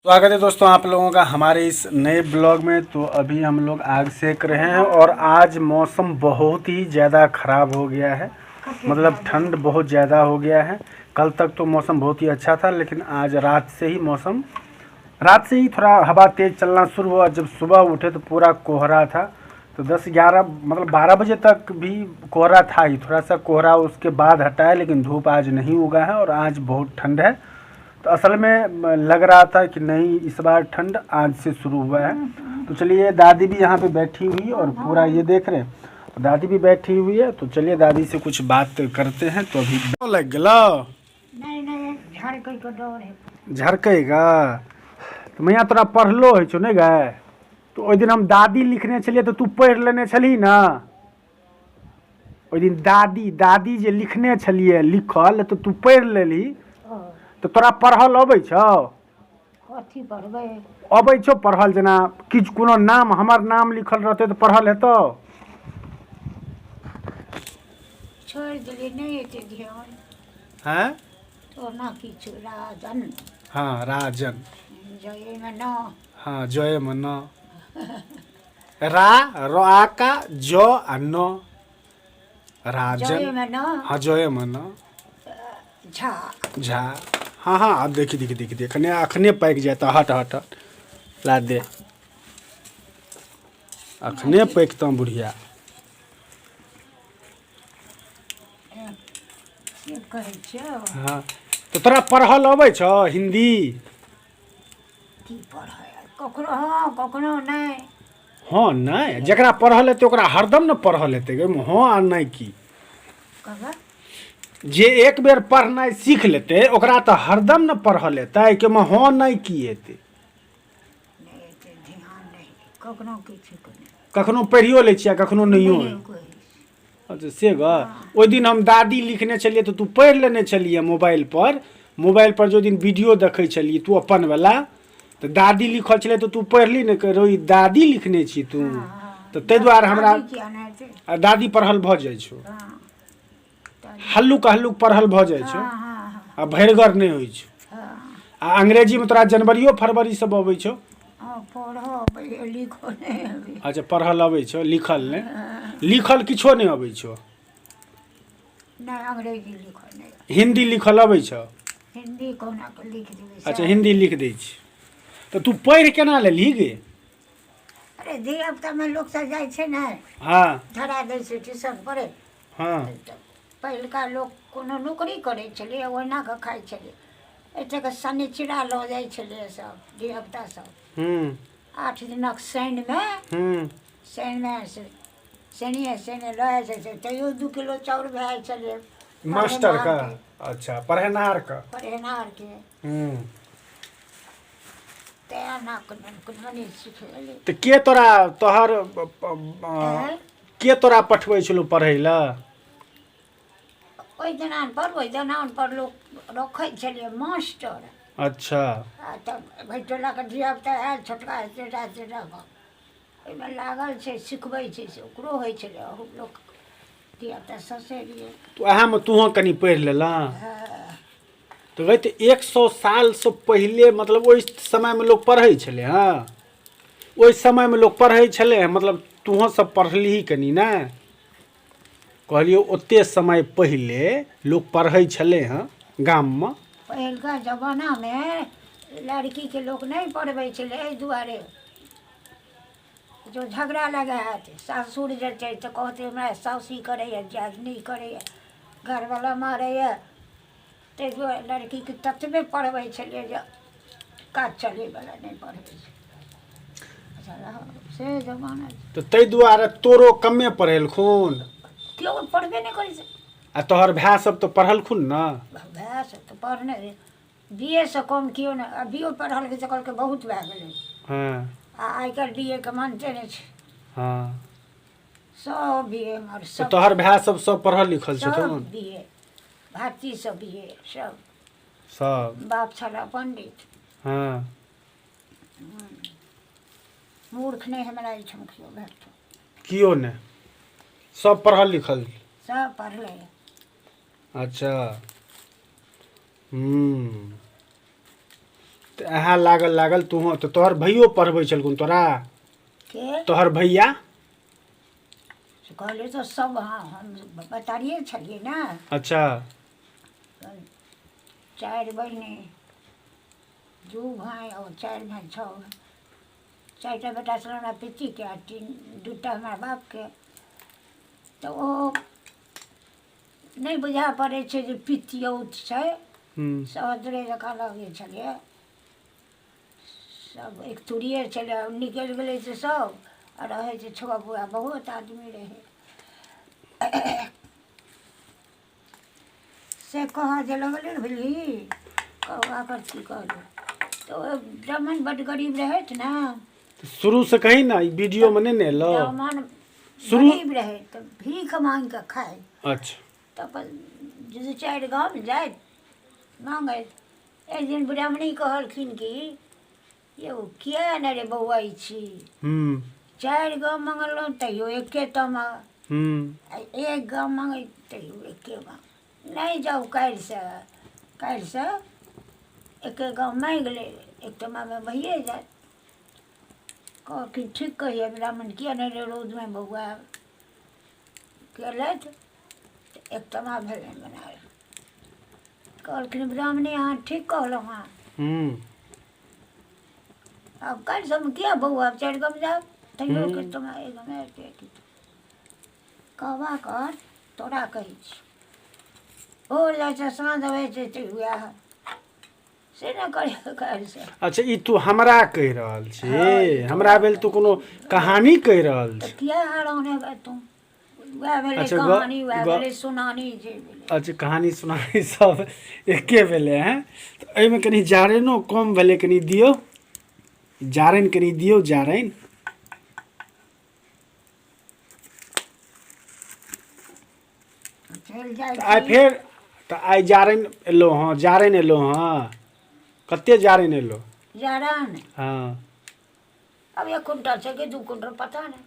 स्वागत है दोस्तों आप लोगों का हमारे इस नए ब्लॉग में। तो अभी हम लोग आग सेक रहे हैं और आज मौसम बहुत ही ज़्यादा ख़राब हो गया है, मतलब ठंड बहुत ज़्यादा हो गया है। कल तक तो मौसम बहुत ही अच्छा था, लेकिन आज रात से ही मौसम, रात से ही थोड़ा हवा तेज़ चलना शुरू हुआ। जब सुबह उठे तो पूरा कोहरा था, तो 10-11 मतलब 12 बजे तक भी कोहरा था ही, थोड़ा सा कोहरा उसके बाद हटा है, लेकिन धूप आज नहीं उगा है और आज बहुत ठंड है। तो असल में लग रहा था कि नहीं, इस बार ठंड आज से शुरू हुआ है। तो चलिए, दादी भी यहाँ पे बैठी हुई और पूरा ये देख रहे हैं, तो दादी भी बैठी हुई है। तो चलिए दादी से कुछ बात करते हैं। तो अभी लग गलो। नहीं नहीं, झड़कै के डर है। झरकेगा तो मैया तोरा पढ़लो होइ छौ नहि गए? तो ओहि दिन हम दादी लिखने छलियै तऽ तू पढ़ि लेने छलही ने? ओहि दिन दादी दादी जे लिखने छलियै लिखल, तऽ तू पढ़ि लेलही। तऽ तोरा पढ़ल अबै छौ? कथी पढ़बै? अबै छौ पढ़ल? जेना किछु कोनो नाम, हमर नाम लिखल रहतै तऽ पढ़ल हेतौ? छोड़ि देलियै, नहि एते ध्यान। हैं? ओना किछु राजन। हँ, राजन। जयमे न। हँ, जयमे न, रा र आ का ज आ न, राजन। जयमे न। हाँ, जयमे न। झा। झा, हाँ हाँ। आब देखी देखी देखी देखी, अखने अखने पाकि जायत। हट हट हट, ला दे, अखने पाकितहुँ बुढ़िया। से कहै छियौ। हाँ, तऽ तोरा पढ़ल अबै छौ हिन्दी? की पढ़ै? कखनो हँ, कखनो नहि। हँ नहि, जकरा पढ़ल हेतै ओकरा हरदम ने पढ़ल हेतै। ओहिमे हँ आ नहि की? कहबै। जे एक बेर पढ़नाइ सीख लेतै ओकरा तऽ हरदम ने पढ़ल हेतै कि ओहिमे हँ नहि की हेतै? नहि एते ध्यान नहि, कखनो किछु नहि। कखनो पढ़ियो लै छियै आ कखनो नहियो? नहियो कहै छी। अच्छा, से ग ओहि दिन हम दादी लिखने छलियै तऽ तू पढ़ि लेने छलियै मोबाइल पर। मोबाइल पर जो दिन वीडियो देखै छलियै तू अपन वाला, तऽ दादी लिखल छलै तऽ तू पढ़ली ने, कह ई दादी लिखने छी तू। तऽ ताहि दुआरे हमरा दादी किया नहि हेतै? आ दादी पढ़ल भऽ जाइ छौ? हँ। हल्लुक हल्लुक पढ़ल भऽ जाइ छौ? हँ हँ हँ। आ भरिगर नहि होइ छौ? हँ। आ अंग्रेजीमे तोरा जनवरियो फरवरी सब अबै छौ? हँ, पढ़ऽ अबैए, लिखऽ नहि अबैए। अच्छा, पढ़ल अबै छौ, लिखल नहि? लिखल किछो नहि अबै छौ? नहि, अंग्रेजी लिखऽ नहि। हिन्दी लिखल अबै छौ? हिन्दी कहुना कऽ लिख देबै। अच्छा, हिन्दी लिख दै छी। तऽ तू पढ़ि केना लेलही गे? अरे, धियापुतामे लोक सब जाइ छै ने, धरा दै छै ट्यूशन पर। तऽ पहिलुका लोक कोनो नौकरी करै छलै, ओहिना कऽ खाइ छलै। एतेक शनिचरा लऽ जाइ छलै सब धियापुता सब। 8 दिनक शनिमे, शनिमे से शनिए शनि लऽ जाइ छै, तैयो 2 किलो चाउर भए जाइ छलै। मास्टरके? अच्छा, पढ़ेनहारके। पढ़ेनहारके। तेँ एना कनि सीख लेली। तऽ के तोरा तोहर के तोरा पठबै छलौ पढ़ै लए? ओहि दलान पर, ओहि दलान पर लोक रखै छलियै मास्टर। आ तब भरि टोलाके धियापुता आयल, छोटका एतेटा एतेटा कऽ ओहिमे लागल छै, सिखबै छै, से ओकरो होइ छलै। अहू लोक धियापुता सौंसे रहियै। तऽ उएहमे तूहो कनि पढ़ि लेलह? तऽ गै, तऽ 100 सालसँ पहिले, मतलब ओहि समयमे लोक पढ़ै छलै? हँ, ओहि समयमे लोक पढ़ै छलै हँ, मतलब तूहो सब पढ़लिही कनि ने? कहलियौ, ओते समय पहिले लोक पढ़ै छलै हँ गाममे? पहिलुका जमानामे लड़कीके लोक नहि पढ़बै छलै, एहि दुआरे जो झगड़ा लगायत। सासुर जेतै तऽ कहतै हमरा साउस ई करैए, दियादनी ई करैए, घरवला मारैए। ताहि दुआरे लड़कीके ततबे पढ़बै छलियै जे काज चलैवला नहि पढ़बै छै। अच्छा, से जमाना छै। तऽ ताहि दुआरे तोरो कमे पढ़ेलखुन? केओ पढ़बे नहि करै छै। आ तोहर भाय सब तऽ पढ़लखुन ने? भाय सब तऽ पढ़ने, बी ए सँ कम केओ नहि। आ बी ए पढ़लकै तऽ कहलकै बहुत भए गेलै। आ आइ काल्हि बी ए के मानते नहि छै। सब बी ए हमर तऽ सब। तोहर भाय सब सब पढ़ल लिखल सब छथुन? बी ए, भाती सब बी ए सब। सब। बाप छलए पंडित। मूर्ख नहि हमरा एहिठाम केओ भेटल। कियो नहि, सब पढ़ल लिखल? सब पढ़ले। अच्छा, हम्म। तऽ इएह लागल लागल तोहूँ तऽ तोहर भैयो पढ़बै छलखुन तोरा? के? तोहर भैया। से कहलियै तऽ सब, हँ, हम बतारिए छलियै ने। अच्छा। 4 बहिनी, 2 भाय और 4 भाय, 6 भाय। 4टा बेटा छलै हमरा पितीके आ 2टा हमरा बापके। तऽ ओ नहि बुझा पड़ै छै जे पितियौत छै, सहोदरे जकाँ लगै छलियै। सब एक तुरिये छलै, निकलि गेलै से सब, आ रहै छै छुआ बुआ बहुत आदमी रहै। से कहऽ जे लगलै ने बुझली, कहबा कर की कहलहुँ। तऽ ओ ब्राह्मण बड्ड गरीब रहथि ने। शुरू से कही ना, ई वीडियो में नहीं ने एलो। ब्राह्मण गरीब रहे तऽ भीख मांगि कऽ खाय। अच्छा। तऽ अपन 2-4 गाम जाइत मांगैत। एक दिन ब्राह्मणी कहलखिन कि यौ किया ने रे बौआइ छी, 4 गाम मंगलहुँ तैयो एके तमा, आ 1 गाम मंगै तैयो एके मांग। नहि जाउ काल्हिसँ, काल्हिसँ एके गाम माँगि ले, एक तमामे भइए जायत। कहलखिन ठीक कहिए ब्राह्मण, किया नहि रे रौदमे बौआ केलथि, एक तमा भेलै बनायल। कहलखिन ब्राह्मणी अहाँ ठीक कहलहुँ हँ। आब काल्हिसँ हम किया बौआ 4 गाम जायब, तैयो के तमा एक गाम आबि। कहबा कर तोरा कहै छी, भोर जाइ छै साँझ अबै छै तऽ वएह से ने करे काल्हिसँ। अच्छा, ई तू हमरा कहि रहल छी? हमरा भेल तू कोनो कहानी कहि रहल छी। किया हैरान हेबै तू? वएह भेलै कहानी, वएह भेलै सुनानी जे भेलै। अच्छा, कहानी सुनानी सब एके भेलै। हैं, तऽ एहिमे कनि जारैनो कम भेलै, कनि दियौ जारैन, कनि दियौ जारैन। चलि जाइ आइ फेर तऽ आइ जारैन एलहुँ हँ, जारैन एलहुँ हँ। कते जारैन एलहुँ? जारैन? हँ। अब 1 क्विंटल छै कि 2 क्विंटल पता नहि।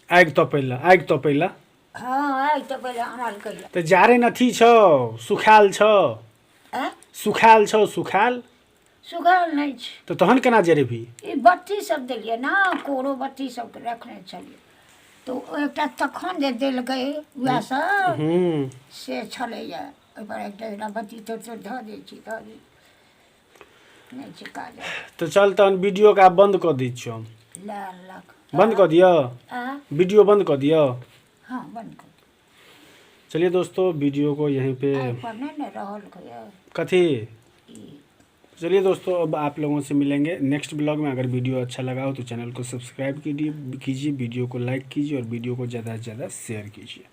आगि तपै लए, आगि तपै लए। हँ, आगि तपै लए आनलकै। तऽ जारैन अथी छौ, सुखायल छौ? आँय? सुखायल छौ, सुखायल? सुखायल नहि छै। तऽ तहन केना जरेबही? ई बत्ती सब देलियै ने, कोरो बत्ती सब रखने छलियै, तऽ ओ एकटा तखन जे देलकै उएह सब से छलैया, ओहिपर एकटा एकटा बत्ती तोड़ि तोड़ि धऽ दै छी, धऽ दै नहि छै काज। तऽ चल तहन वीडियोके आब बन्द कऽ दै छियौ हम। लए अनलक। बन्द कऽ दिअ? वीडियो बंद कऽ दिअ? हाँ, बंद कर। चलिए दोस्तों, वीडियो को यहीं पे कथी। चलिए दोस्तों, अब आप लोगों से मिलेंगे नेक्स्ट ब्लॉग में। अगर वीडियो अच्छा लगा हो तो चैनल को सब्सक्राइब कीजिए, वीडियो को लाइक कीजिए और वीडियो को ज़्यादा से ज़्यादा शेयर कीजिए।